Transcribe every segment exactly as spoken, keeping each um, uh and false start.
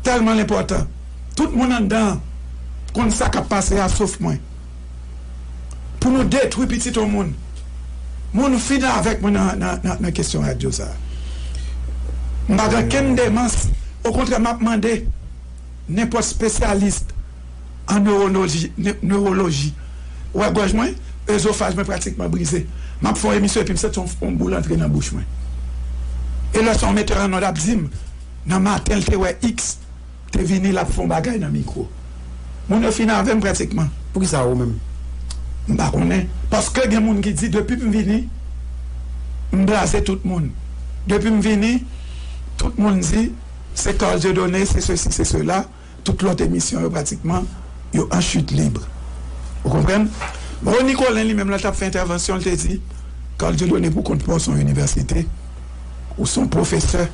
Tèlman l enpòtan. Tout moun anndan an konn sa k ap pase a, sof mwen. Pou nou detwi pitit yon moun. Moun fini avèk mwen nan, nan, nan, nan kesyon radyo sa a. M pa gen kenn demans. Okontrè, m ap mande nenpòt espesyalis an newoloji, ne-, newoloji. Ou wè gòj mwen, ezofaj mwen pratikman brize. M ap fè yon emisyon epi m santi yon, yon boul antre nan bouch mwen. E lè se yon metè an nòd ap di m, nan maten l te wè X, te vini, l ap fè yon bagay nan mikwo. Moun yo fin avè m pratikman. Poukisa ou menm? M pa konnen. Paske gen moun ki di, depi m vini, m blaze tout moun. Depi m vini, tout moun di, se Carl Dieudonné, se sesi, se sela. Tout lòt emisyon yo pratikman, yo an chit lib. Ou konprann? Rony Colin li menm, lè l t ap fè entèvansyon, l te di, Carl Dieudonné, pou kont pa w, se yon inivèsite, ou se yon pwofesè,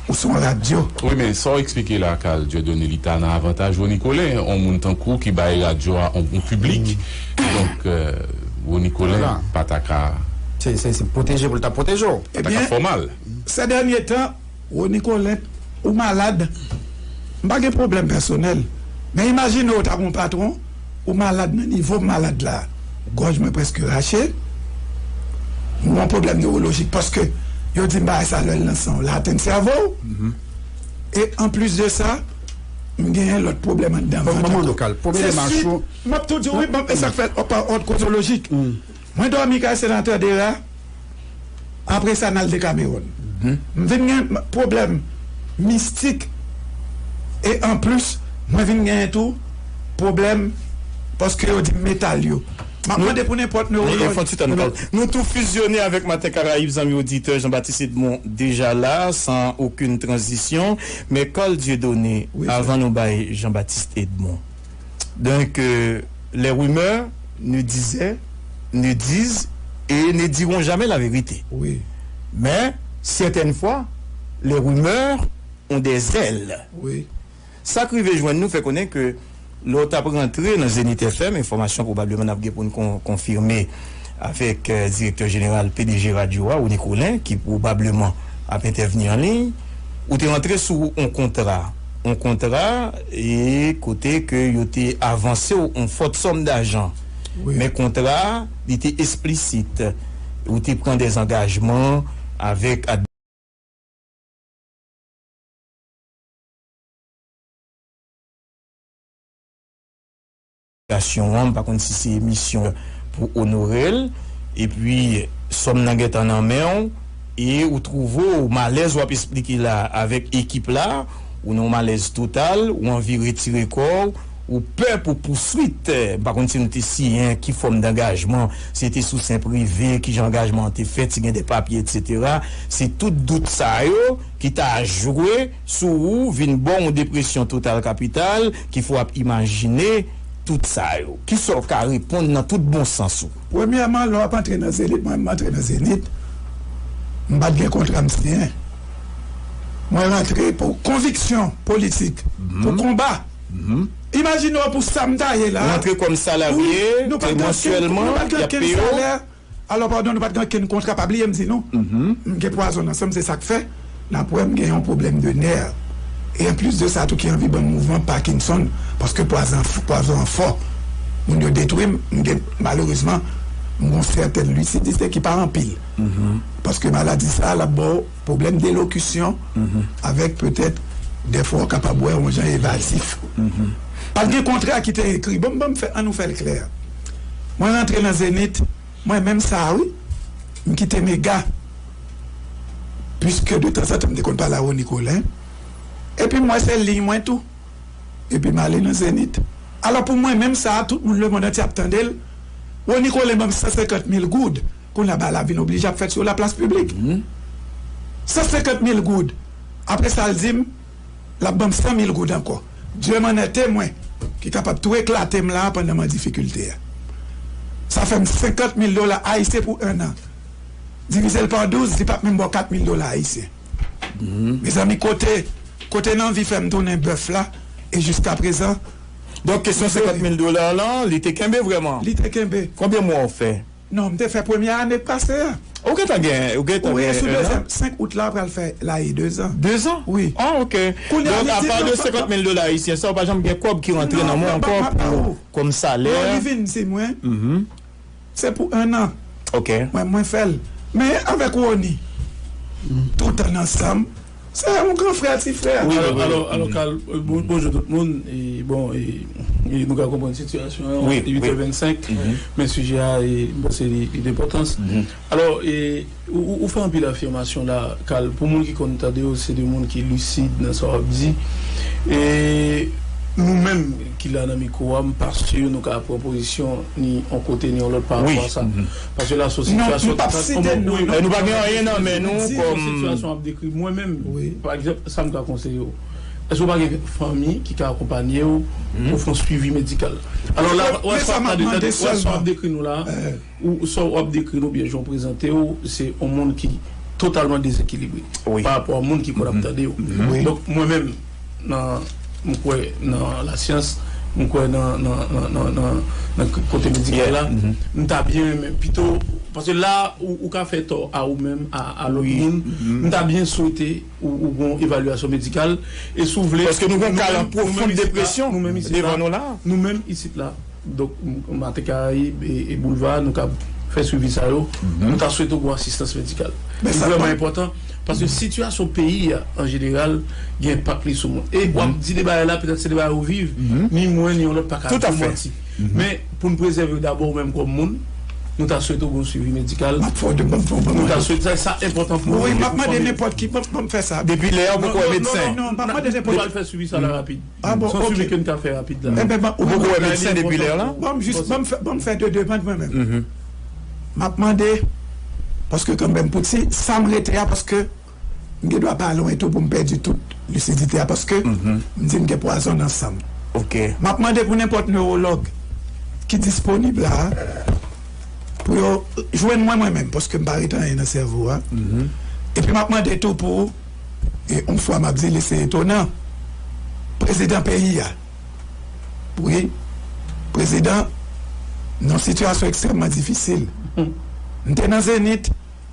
ou se yon radyo. Wi, men sa w eksplike la, Carl Dieudonné, li ta nan avantaj Rony Colin, yon moun tankou w ki bay radyo a yon, yon piblik. Donk, euh, Rony Colin pa ta ka. Se, se, se pwoteje pou l ta pwoteje w. Pa ta ka fè w mal. Ebyen, se dènye tan, Rony Colin, ou malad. M pa gen pwoblèm pèsonèl. Men imajine w ta gon patwon, ou malad nan nivo m malad la. Gòj mwen prèske rache. M gon pwoblèm newolojik paske yo di m bagay sa lè l nan san w, l atenn sèvo w. E anplis de sa, m genyen lòt pwoblèm anndan vant ankò. Se swit, m ap tou di w, wi, e sa k fè l pa òd kozolojik. Mwen dòmi kay senatè Dera. Apre sa, n al Decameron. M vin gen pwoblèm mistik. E anplis, mwen vin genyen tou pwoblèm paske yo di m metal yo. M ap mande pou nenpòt newolòj. Nou tou fizyone avèk Maten Karayib, zanmi oditè, Jean-Baptiste Edmond deja la, san okenn tranzisyon. Men Carl Dieudonné, avan nou bay Jean-Baptiste Edmond. Donc, euh, les rumeurs ne disaient, ne disent et ne diront jamais la vérité. Oui. Mais, certaines fois, les rumeurs ont des ailes. Oui. Sa k rive jwenn nou fè konnen ke lè w t ap rantre nan Zenith F M, enfòmasyon pwobableman n ap gen pou n kon-, konfime avèk, euh, direktè jeneral P D G radyo a, Rony Colin, ki pwobableman ap entèvni an liy, ou te rantre sou yon kontra. Yon kontra, e kote ke yo te avanse w yon fòt sòm dajan. Wi. Men kontra a, li te eksplisit. Ou te pran dezangajman avèk ad- obligasyon an, m pa konn si se emisyon pou onore l, epi sòm nan gentan nan men w, e ou twouve w malèz w ap eksplike la avèk ekip la, ou nan yon malèz total, ou anvi retire kò w, ou pè pou pouswit, m pa konn si nou te siyen ki fòm dangajman, si se te sou sen prive, kijan angajman an te fèt, si gen de papye, etsetera. Se tout dout sa yo ki ta jwe sou ou, vin ba w yon depresyon total kapital, ki fè w ap imajine tout sa yo. Kisa w ka reponn nan tout bon sans ou? Premyèman, lè w ap antre nan Zenith, mwen menm m antre nan Zenith, m pa t gen kontra m siyen. Mwen rantre pou konviksyon politik, pou konba. Imajine w pou sa m ta ye la. Ou antre kòm salarye, e mansyèlman, y ap peye w. Alò, padon, nou pa t gen okenn kontra, pa bliye m di nou. M gen pwazon nan san m, se sa k fè n ap wè m gen yon pwoblèm de nè. E anplis de sa tou ki anvi ban m mouvman Parkinson, paske pwazon, pwazon an fò. Moun yo detwi m, m gen, malerezman, m gon sètèn lisidite ki pa anpil. Paske maladi sa a, l ap ba w pwoblèm delokisyon, avèk petèt, dèfwa w kapab wè yon jan evazif. Pa t gen kontra ki te ekri. Bon, ban m fè, ann nou fè l klè. Mwen rantre nan Zenith, mwen menm sa a, wi, m kite Mega, piske de tanzantan m te konn pale a Rony Colin, epi m wè se liy mwen tou, epi m ale nan Zenith. Alò, pou mwen menm sa a, tout moun lemonn antye ap tande l, Rony Colin ban m san senkant mil goud, kounye a bagay la vin oblije ap fèt sou laplas piblik. San senkant mil goud. Apre sa, l di m, l ap ban m san mil goud ankò. Dye m'en est témoin, ki kapab tou eklate m la a pandan m an difikilte a. Sa fè m senkant mil dola ayisyen pou en an. Divize l pa douz, li p ap menm ba w kat mil dola ayisyen. Mezanmi, kote, kote nanvi fè m tounen bèf la, e jiskaprezan. Donk, kesyon senkant mil dola lan, li te kenbe vrèman? Li te kenbe. Konbyen mwa w fè? Non, m te fè premyè ane k pase a. Ou gentan gen, ou gentan gen en an? Wi, sou dezyèm, senk out la pral fè la e dezan. Dezan? Wi. Ah, ok. Kounye a, donk, apa de senkant mil dola ayisyen sa, ou pa janm gen kòb ki rantre nan men w ankò pou, kòm salè? Non, li vin di mwen, se pou en an. Ok. Mwen, mwen fè l. Men avèk Rony, tout ann ansanm, se yon gran frè, ti frè. Wi, wi, wi. Alò, alò, Carl, euh, bon, bonjou tout moun. E, bon, e, e nou ka konprann sitiyasyon an, wi, uit è vennsenk. Men sijè a, e, m panse li, li de enpòtans. Alò, e, ou, ou, ou fè anpil afimasyon la, Carl. Pou moun ki konn tande w, se de moun ki lisid nan sa w ap di. E nou menm ki la nan mikwo a, m pa si nou ka pran pozisyon ni yon kote ni yon lòt pa rapò a sa. Paske la, se yon sitiyasyon total. E nou pa gen anyen nan men nou kòm sitiyasyon w ap dekri. Mwen menm, pa egzanp, sa m ka konseye w. Èske w pa gen fanmi ki ka akonpanye w pou fè yon swivi medikal? Alò la, wè sa w ap dekri nou la, ou, sa w ap dekri nou, byen jan w prezante w, se yon moun ki totalman dezekilibre pa rapò a moun ki konn ap tande w. Donk, mwen menm, nan, m kwè nan lasyans, m kwè nan, nan, nan, nan, nan, nan kote medikal la, m ta byen renmen pito, paske la, ou, ou ka fè tò a ou menm, a, a lòt moun, m ta byen swete ou, ou gon evalyasyon medikal, e si w vle, paske nou gon ka nan pwofon depresyon devan nou la. Nou menm isit la, Donk, m-, Maten Karayib e, e Boulva, nou ka fè swivi sa yo. Nou ta swete w gon asistans medikal. Li vrèman enpòtan, paske sitiyasyon peyi a, an jeneral, gen enpak li sou moun. E w ap di de bagay la, petèt se de bagay ou viv, ni mwen, ni yon lòt pa ka di w manti. Men, pou n prezève w dabò ou menm kòm moun, nou ta swete w gon swivi medikal. M ap fè w de, m ap fè w, m ap fè w. Nou ta swete sa, sa enpòtan pou nou. Wi, m ap mande nenpòt ki, ban m fè sa. Depi lè a, ou poko wè medsen. Non, non, non, m ap mande nenpòt. Ou pral fè swivi sa la rapid. Ah bon, ok. Se yon swivi ke n ka fè rapid la. Enben, ban, ou poko wè medsen depi lè a la? Ban m jis, ban m fè, ban m fè de demann mwen menm. M ap mande, paske kanmenm, pou ti, sa m rete a, paske m gen dwa pa lwen tou pou m pèdi tout lisidite a, paske m di m gen pwazon nan san m. Ok. M ap mande pou nenpòt newològ ki disponib la, pou yo jwenn mwen, mwen menm, paske m pa rete anyen nan sèvo a. Epi m ap mande tou pou, e yon fwa m ap di li, se etonan, prezidan peyi a, wi, prezidan, nan yon sitiyasyon ekstrèmman difisil. M te nan Zenith,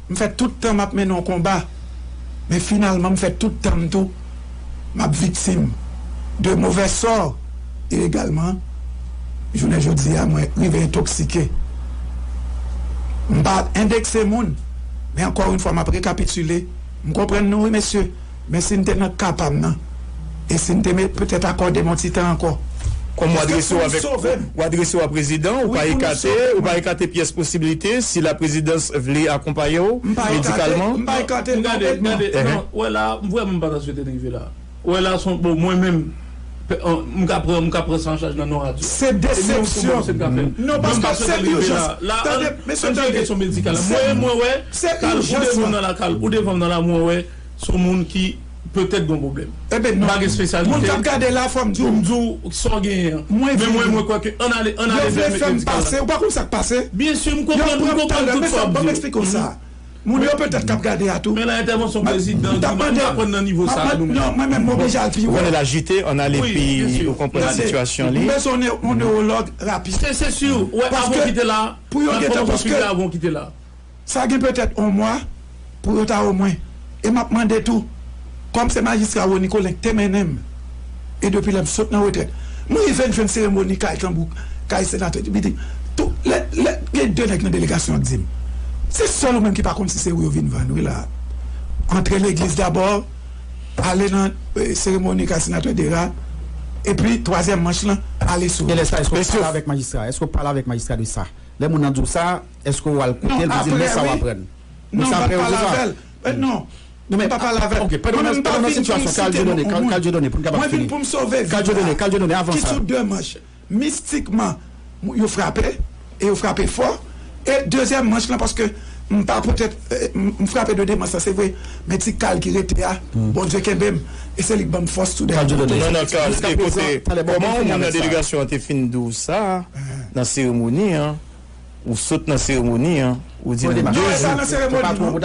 m fè tout tan m ap mennen yon konba, men finalman, m fè tout tan m tou, m ap viktim de movè sò, e egalman, jounen jodi a, mwen rive entoksike. M pa endekse moun, men ankò yon fwa, m ap rekapitile. M konprann nou, wi, mesye, men si n te nan ka pa m nan, e si n te met, petèt akòde m yon ti tan ankò, kòm w adrese w avèk, w adrese w a prezidan, ou pa ekate, ou pa ekate pyès posibilite, si la prezidans vle akonpaye w medikalman. M pa ekate, m pa ekate, non, gade, non. Gade, non, wè la, m vrèman m pa ta swete n rive la. Wè la, son, bon, mwen menm, m ka pran, m ka pran sa an chaj nan non radyo. Se desepsyon. Non, paske se ijans. Tande, mesye, tande. Mwen, mwen wè, se ijans. Ou devan nan lakal, ou devan nan la, mwen wè, se yon moun ki petèt gon pwoblèm. Eben, non. M pa gen espesyalite. Moun k ap gade la, fò m di w. Pou m di w sa w genyen an. Men mwen, mwen kwè ke ann ale, ann ale vè medikal la. Yo vle fè m pase. Ou pa konn sa k pase? Byen si, m konprann, m konprann tout sa w ap di. Ban m eksplike w sa. Moun yo petèt k ap gade a tou. Men la entèvansyon prezidan, m t ap mande, m t ap pran nan nivo sa a nou menm. Non, mwen menm, m oblije al pi wo. Ou konnen lajite, ann ale pi, ou konprann sitiyasyon li. M bezwen yon newològ rapid. Se, se si, wè, avan w kite la, pou yo gentan, paske sa gen petèt yon mwa pou yo ta omwen. E m ap mande tou, kòm se majistra Rony Colin k te mennen m, e depi lè m sot nan retrèt, m rive n jwenn seremoni kay Tanbou, kay senatè Dipiti. Tou, lè, lè, gen de nèg nan delegasyon an k di m, se sèl ou menm ki pa konn si se ou yo vin vann, wi, la. Antre legliz dabò, ale nan, eh, seremoni kay senatè Dera, epi twazyèm manch lan, ale sou. Gen lè sa, èske w pale avèk majistra? Èske w pale avèk majistra de sa? Lè moun nan di w sa, èske w al koute l pou di l men sa w aprann? Non, m pa pale avè l. Eh, non. Non, men, m pa pale avè l. Ok, pandan nou nan sitiyasyon Carl Dieudonné, Carl, Carl Dieudonné, pou n kapab fini. Mwen vin pou m sove vi a. Carl Dieudonné, Carl Dieudonné, avan sa. Ki sou de manch, mistikman, yo frape, e yo frape fò. E dezyèm manch lan, paske m pa poutèt, eh, m, m frape de de manch lan, se vre, men ti Carl ki rete a, Bondye kenbe m, e se li k ban m fòs tou de. Carl Dieudonné. Non, non, Carl, ekoute, kòman yon moun nan delegasyon an te fin di w sa, nan seremoni an, Ou sot nan seremoni an, ou di nan de jou.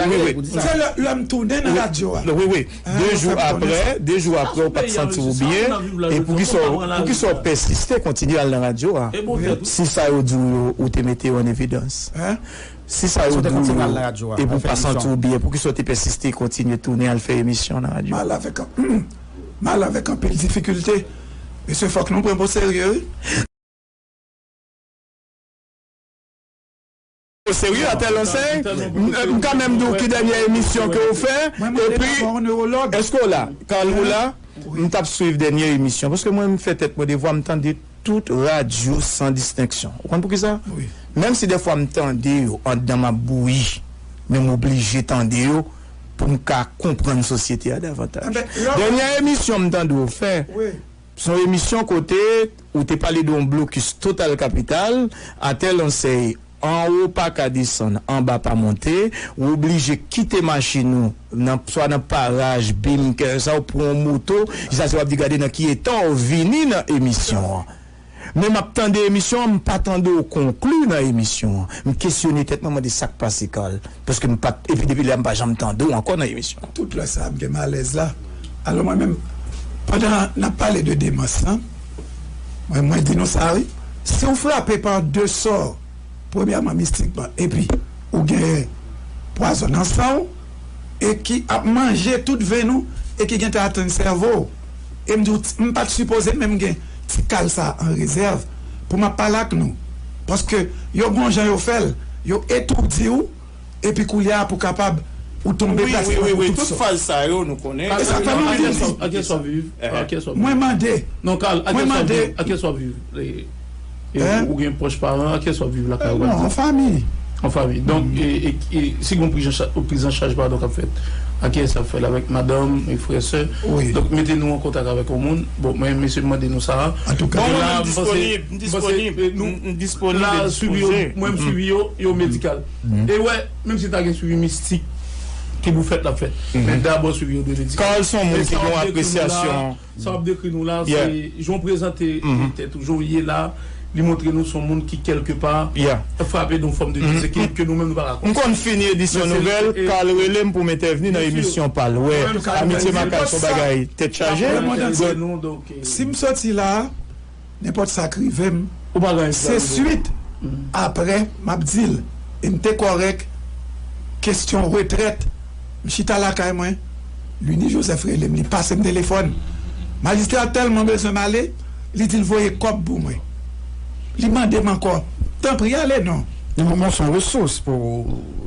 Wi, wi. Se lè, lè m tounen nan radyo a. Wi, wi. De jou apre, de jou apre, ou pa t santi w byen. E poukisa, poukisa w pèsiste kontinye al nan radyo a? Si sa yo di w yo, ou te mete yo an evidans. Si sa yo di w yo, epi w pa santi w byen, poukisa w te pèsiste kontinye tounen al fè emisyon nan radyo? M al avèk, m al avèk anpil difikilte. Mesye, fòk nou pran m o serye, wi. O serye, Atèl Ansèy? M, m ka menm di w ki dènyè emisyon ke w fè, epi, èske w la? Carl, ou la? M t ap swiv dènyè emisyon, paske mwen, m fè tèt mwen devwa, m tande tout radyo san distenksyon. Ou konn poukisa? Menm si dèfwa m tande yo, anndan m ap bouyi, men m oblije tande yo pou m ka konprann sosyete a davantaj. Dènyè emisyon m tande w fè, se yon emisyon kote ou te pale de yon blokis total kapital, Atèl Ansèy, anwo pa ka desann, anba pa monte, ou oblije kite machin ou nan, swa nan paraj, bim, kè sa, ou pran yon moto, jis ase w ap di gade nan ki eta w vini nan emisyon an. Men m ap tande emisyon an, m pa tande w konkli nan emisyon an. M kesyone tèt mwen, mande sa k pase, Carl. Paske m pa t, epi depi lè a, m pa janm tande w ankò nan emisyon an. Tout lè sa a, m gen malèz la. Alò, mwen menm, pandan n ap pale de demans lan, mwen, mwen di nou sa, wi. Si w frape pa de sò, premyèman mistikman, epi ou gen pwazon nan san w, e ki ap manje tout venn ou, e ki gentan atenn sèvo w. E m di w, m pa t sipoze menm gen ti kal sa a an rezèv pou m ap pale ak nou. Paske yo gon jan yo fè l, yo etoudi w, epi koulye a pou kapab ou tonbe plas la pou tout sòt. Tout faz sa yo, nou konnen. E sa k fè m anvi di. Mwen mande. Non, Carl, a kiyès w ap viv? A kiyès w ap viv? E, e, ou, ou gen pwòch paran, a kiyès w ap viv lakay ou? Non, an fanmi. An fanmi. Donk, e, e, e, si gon priz an cha-, priz an chaj, padon, k ap fèt, a kiyès y ap fè l? Avèk madanm, e, frè, sè? Donk, mete nou an kontak avèk yon moun. Bon, mwen, mesye, m mande nou sa. Antouka. Bon, mwen menm disponib, m disponib, m disponib e dispoze. Mwen, m swivi yo, yo medikal. E wè, menm si ta gen swivi mistik ki pou fèt, l ap fèt. Men dabò swivi yo dwe medikal. Carl se yon moun ki gen yon apresyasyon. Sa w ap dekri nou la, se jan w prezante tèt ou, jan w ye la, li montre nou se yon moun ki kèlkepa frape de yon fòm de dezekilib ke nou menm nou pa ka konprann. M konn fini edisyon nouvèl, Carl rele m pou m entèvni nan emisyon pa l. Wè, Amitye Makak se yon bagay tèt chaje. Si m soti la, nenpòt sa k rive m, se swit. Apre, m ap di l, e m te kòrèk, kesyon retrèt, m chita lakay mwen, Lunie Joseph rele m, li pase m telefòn. Majistra tèlman bezwen m ale, li di l voye kòb pou mwen. Li mande m ankò, tanpri ale non. Non, men se yon resous pou...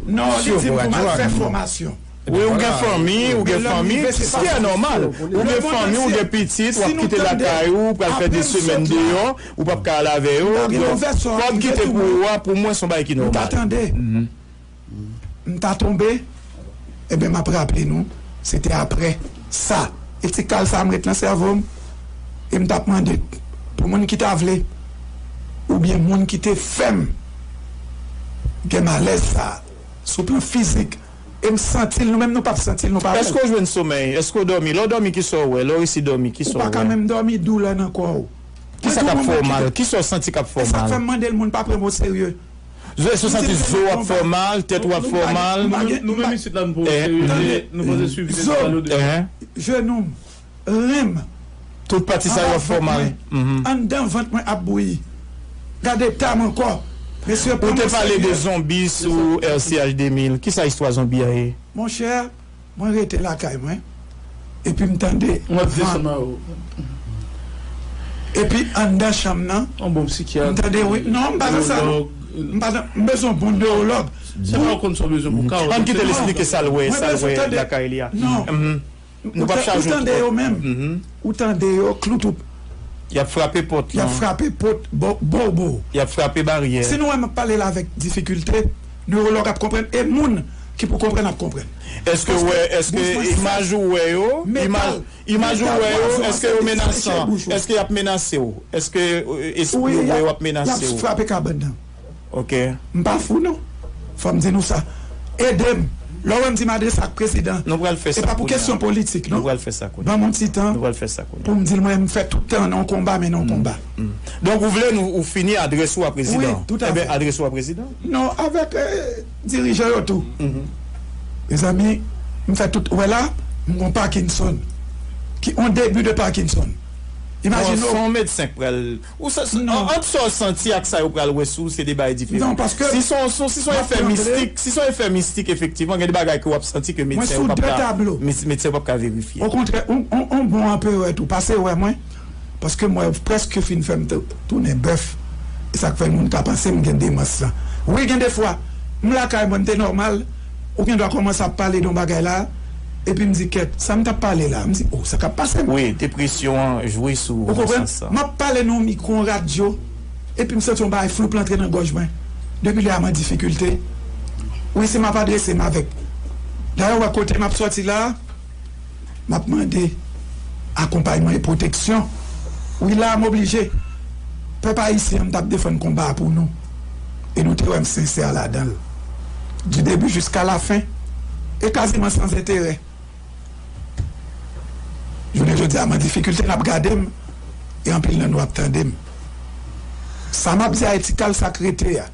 Non, li di m pou m al fè fòmasyon. Wi, ou gen fanmi, ou gen fanmi, se nòmal. Ou gen fanmi, ou gen pitit, w ap kite lakay ou, ou pral fè de semèn deyò, ou p ap ka al avè yo. Donk, kòb ki te pou ou a, pou mwen, se yon bagay ki nòmal. M ta tonbe, ebyen, m ap raple nou, se te apre sa. E ti kal sa a m ret nan sèvo m, e m t ap mande pou moun ki ta vle, oubyen moun ki te fè m gen malèz sa a, sou plan fizik, e m santi l, nou menm nou p ap santi l, nou pa wè l. Èske w jwenn somèy? Èske w dòmi? Lè w dòmi, kisa w wè? Lè w resi dòmi, kisa w wè? Ou pa ka menm dòmi, doulè nan kò w. Kisa k ap fè w mal? Kisa w santi k ap fè w mal? E sa k fè m mande l, moun pa pran m o serye. Èske w santi zo w ap fè w mal, tèt ou ap fè w mal? Nou, nou, nou menm isit la, nou pa o serye, nou panse swivi, se pale de jenou m, ren m, tout pati sa yo ap fè w mal. Anndan vant mwen ap bouyi. Gade eta m ankò. Mesye, ou te pale de zonbi sou R C H de mil. Kisa istwa zonbi a ye? Monchè, mwen rete lakay mwen. Epi m tande van. Epi anndan chanm nan, m tande, wi. Non, m pa nan sa, non. M pa nan, m bezwen yon bon newològ. Ann kite l esplike sa l wè, sa l wè lakay li a. Non. Nou p ap chaje w twòp. Ou tande yo menm. Ou tande yo, kloutou. Y ap frape pòt lan. Y ap frape pòt, bo, bo, bo. Y ap frape baryè. Si nou wè m ap pale la avèk difikilte, newològ ap konprann, e moun ki pou konprann ap konprann. Èske w wè, èske imaj ou wè yo, imaj, imaj ou wè yo, èske yo menasan? Èske y ap menase w? Èske, e, espri w wè yo ap menase w? Y ap frape kabann nan. Ok. M pa fou, non. Fò m di nou sa. Ede m. Lè w wè m di m adrese ak prezidan, Nou pral fè e sa pa pou kounye a. Kesyon politik, Nou non. Pral fè sa kounye Ban a. m yon ti tan Nou pral fè sa kounye a. Pou m di l mwen, m fè tout tan nan yon konba, men nan yon konba. Donk, ou vle nou, ou fini adrese w a prezidan? Wi, tout à Enben, fait. Adrese w a prezidan. Non, avèk eh, dirijan yo tou. Mezanmi, m fè tout. Ou wè la, m gon Parkinson. Ki on debi de Parkinson. Bon, Imajine se w. Yon medsen k pral. Ou sa, sa- Non. Ant sa w santi ak sa yo pral wè sou, se de bagay diferan. Non, paske Si se yon, si se yon m ap efè tranble. Mistik, si se yon efè mistik, efektivman, gen de bagay ke w ap santi ke Mwen medsen sou yo p ap de ka, tablo. mes- medsen yo p ap ka verifye. Okontrè, on, on, on bon anperè tou pase wè mwen. Paske mwen prèske fin fè m tou- tounen bèf. E sa k fè moun ka panse m gen demans lan. Wi, gen de fwa, m lakay mwen, m te nòmal. Ou gen dwa kòmanse ap pale de yon bagay la. Epi m di, kèt, sa m t ap pale la? M di, oh, sa k ap pase m? Wi, depresyon an jwe sou Ou ou konprann? nan sans sa. M ap pale nan yon mikwo, yon radyo, epi m santi yon bagay floup antre nan gòj mwen. Depi lè a, m an difikilte. Wi, si m ap adrese m avèk. Dayè, w wè kote m ap sòti la, m ap mande akonpayman e pwoteksyon. Wi, la, m oblije. Pèp ayisyen an, m t ap defann konba a pou nou. E nou te wè m sensè ladan l. Du début jusqu'à la fin. E kaziman sans intérêt. Jounen jodi a, m an difikilte, n ap gade m, e anpil nan nou ap tande m. Sa m ap di a, etikal sa k rete a.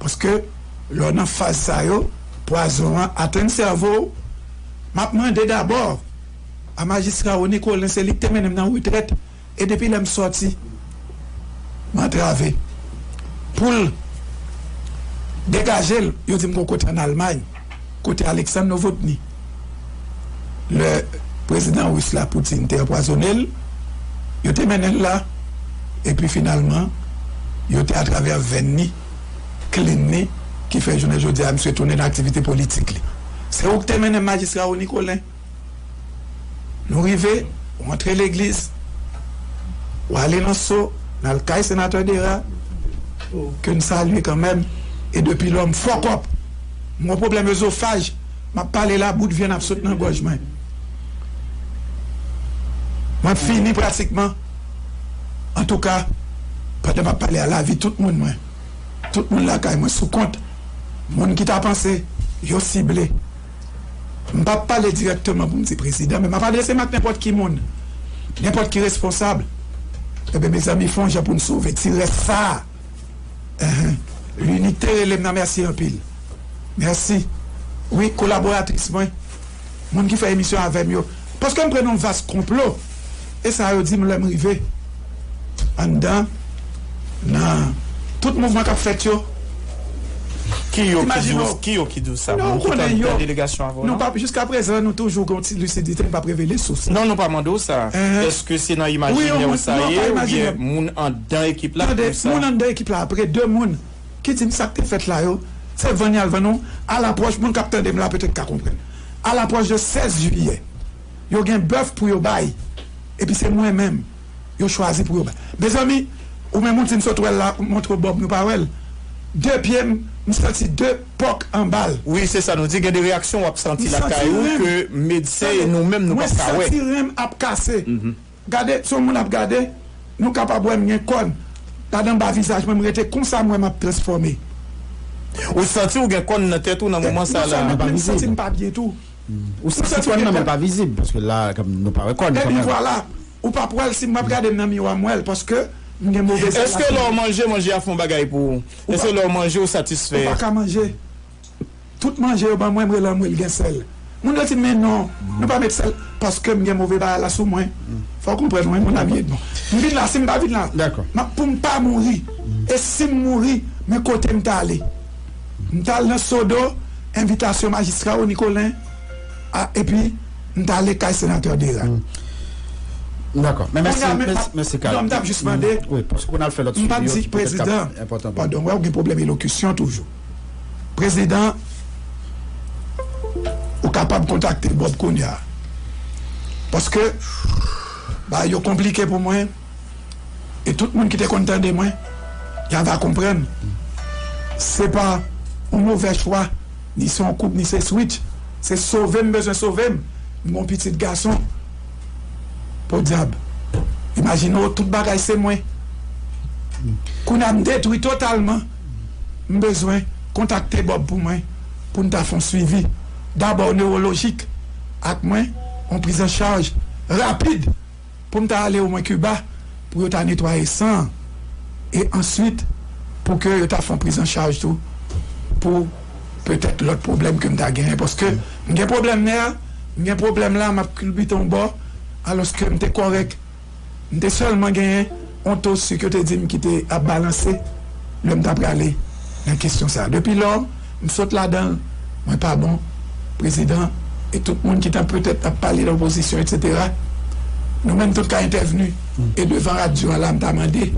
Paske, lè w nan faz sa yo, pwazon an atenn sèvo w. M ap mande dabò a majistra Rony Colin, se li k te mennen m nan retrèt, e depi lè m sòti, m antrave. Pou l degaje l, yo di m gon kote ann Almay, kote Alexandre Novotny. Lè prezidan ris la, Poutine, te anpwazonnen l, yo te mennen l la, epi finalman, yo te atravè venn li, klin li, ki fè jounen jodi a, misye tounen nan aktivite politik li. Se ou k te mennen m, majistra Rony Colin. Nou rive, ou antre legliz, ou ale nan so, n al kay senatè Dera, ke n salye kanmenm, e depi lò m fòkòp. M gon pwoblèm ezofaj, m ap pale la, bout vyann ap sot nan gòj mwen. Mwen fini pratikman. Antouka, pandan m ap pale a, lavi tout moun mwen, tout moun lakay mwen sou kont. Moun ki ta panse yo sible. M p ap pale dirèkteman pou m di prezidan, men m ap adrese m ak nenpòt ki moun, nenpòt ki responsab. Ebyen, mezanmi, fè yon jan pou n sove ti rès sa a. Enhen. Linite rele m nan, mèsi anpil. Mèsi. Wi, kolaboratris mwen, moun ki fè emisyon avè m yo. Paske m pran nan yon vas konplo. E sa yo di m lè m rive anndan, nan tout mouvman k ap fèt yo. Ki yo ki di Imajine w, w. Ki yo ki di w sa? Non, Moun ou ki t konnen yo. Nan delegasyon avè w Nou lan? Pa, jiska prezan, nou toujou gen yon ti lisidite, m p ap revele sous. Non, nou pa mande w sa. Enhen. Èske se nan Wi, imajinè yon w moun, sa non, ye, pa oubyen imajinè. Moun anndan ekip la Tande, pou sa? Moun anndan ekip la, apre de moun ki di m sa k te fèt la yo, se vann y al vann ou. Alapwòch, moun k ap tande m la petèt ka konprann. Alapwòch de sèz jiyè, yo gen bèf pou yo bay, epi se mwen menm yo chwazi pou yo bay. Mezanmi, ou menm ou di m sot wè l la, montre w bòb nou pa wè l. De pye m, m santi de pòk anba l. Wi, se sa nou di, gen de reyaksyon w ap santi M lakay santi ou ren m. ke medsen e nou menm nou p Mwen ap ka wè. Santi ren m ap kase. Gade, se yon moun ap gade, nou kapab wè m gen kòn. Gade anba vizaj mwen, m rete konsa, m wè m ap transfòme. Ou santi w gen kòn nan tèt ou nan moman sa la? Non sèlman m santi m pa byen tou. Ou santi kòn nan, men l pa vizib, paske la, kòm nou pa wè kòn Epi kanmenm. Vwala, ou p ap wè l, si m ap gade m nan miwa, m wè l, paske m gen move Èske lè w manje, manje a fè yon bagay pou ou? Èske lè w manje, ou Ou satisfè? pa ka manje. Tout manje yo ban mwen, m rele anmwe l gen sèl. Moun yo di m, men non, nou pa met sèl, paske m gen move bagay la sou mwen. Fò w konprann mwen, mon ami Edmond. M vin la, si m pa vin la, Dakò. m ap, pou m pa mouri. E si m mouri, men kote m t ale? M t al nan Sodo, envitasyon majistra Rony Colin, a, epi m t ale kay senatè Dera. Dakò. Men mèsi, Kounye a, men mèsi, pa- mèsi, Kal. Non, m t ap jis mande. Wi, paske pou n al fè lòt M pa sijè di ki petèt ka prezidan. Enpòtan pou Padon, wè, ou gen pwoblèm elokisyon toujou. Prezidan, ou kapab kontakte Bob kounye a. Paske, bagay yo konplike pou mwen. E tout moun ki te konn tande mwen, y a va konprann. Se pa yon movè chwa, ni se yon koub, ni se switch. Se sove m bezwen sove m. M gon pitit gason. Podyab. Imajine w, tout bagay se mwen. Kounye a m detwi totalman. M bezwen kontakte Bob pou mwen, pou n ta fè yon swivi. dabò newolojik ak mwen, yon priz an chaj rapid pou m ta ale omwen Kiba pou yo ta netwaye san an, e answit pou ke yo ta fè yon priz an chaj tou pou petèt lòt pwoblèm ke m ta genyen. Paske m gen pwoblèm nè a, m gen pwoblèm la, m ap kilbite yon bò, alòske m te kòrèk. M te sèlman genyen yon to sik yo te di m ki te ap balanse lè m t ap prale nan kesyon sa. Depi lò, m sot ladan l, mwen pa bon, prezidan, e tout moun ki t ap petèt ap pale nan opozisyon, etsetera. Nou menm tout ka entèvni. E devan radyo a la, m ta mande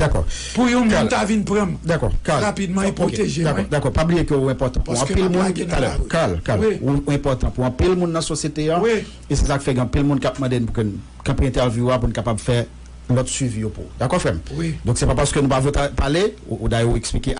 pou yon moun ta vin pran m rapidman e pwoteje mwen. Dakò, pa bliye ke ou enpòtan pou anpil moun. Talè, Carl, Carl, ou enpòtan pou anpil moun nan sosyete a. E se sa k fè gen anpil moun k ap mande n pou ke n kanpe entèvyou a pou n kapab fè lòt swivi yo pou ou. Dakò, frè m? Donk, se pa paske nou pa vle pale, ou, ou dayè ou eksplike